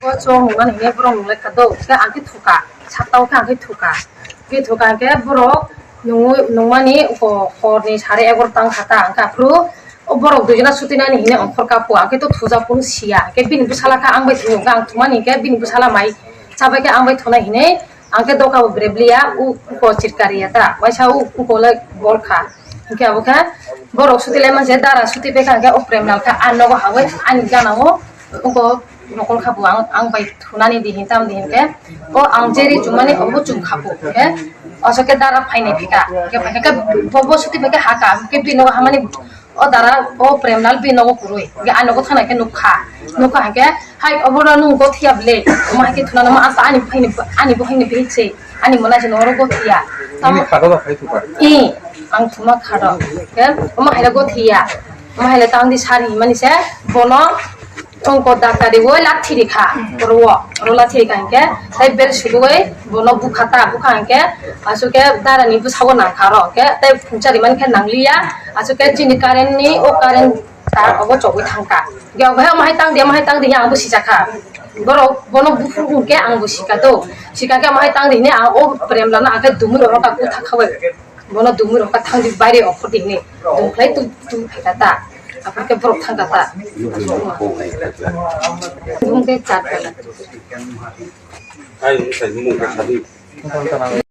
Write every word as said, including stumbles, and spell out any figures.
Bo chwng nungmani hinwi borok nunglai kha do, khe ang khe thuka, sakta o khe ang khe thuka. Khe thuka hwnkhe borok nungwi-, nungmani uko horni sare egarota wngkha ta, hwnkhe aphuru o borok duijona sutinani hinwi ongkhor kapo, ang khe to thujak phuru siya. Khe bini bwsala khe ang bai thungo, ang thumani hwnkhe bini bwsala mai chabai khe ang bai thunai hinwi, ang khe doka bo brebli ya, u-, uko chirkari ya ta, waisa u-, uko le bol kha. Hwnkhe abo khe borok suti lai manse, dara suti pai kha, hwnkhe o Premlal khe a nogo hawi ani gana o, uko nokol kha bo ang, ang bai thunani di hin tam di hin khe, o ang jeri chumani obo chum kha bo, hwnkhe aswk khe dara phainai phika, hwnkhe phaikha khe bo, bo suti pai khe ha kha, hwnkhe bini nogo hamani o dara o Premlal bini nogo kwrwi, hwnkhe a nogo thangna khe nuk kha, nuk kha hwnkhe, "Hai, obo no nwng gothiya ble, omo hai khe thunano ma asa ani bwkhaini, ani bwkhaini bihik se, ani mwnai se noro gothiya." Tamo Nini khado ba khai thupa? I, ang thuma khado. Ke, omo hai le gothiya, omo hai le tangdi sari himani se, bono tongko daktari o lathi rikha, oro o, oro lathi rikha hwnkhe, tai bel suduwi bono bukha ta, bukha hwnkhe, aswk khe darani bwsao nangkha oro hwnkhe, tai phungchari mankhe nangliya, aswk khe chini current ni, o current tar obo chogwi thangkha. Ge obo hai omo hai tangdi, omo hai tangdi, ang bo sijakha. Borok bono buphuru hwnkhe ang bo sika do. Sika khe omo hai tangdi hwnwi ang o Premlal no ang khe dumui rok kha kutha khawi. Bono dumui rok kha thangdi baire okhordi hwnwi. Dumkhlai tu, tu phaikha ta. Aphuru khe borok thangkha ta. Bumung khe chat kha.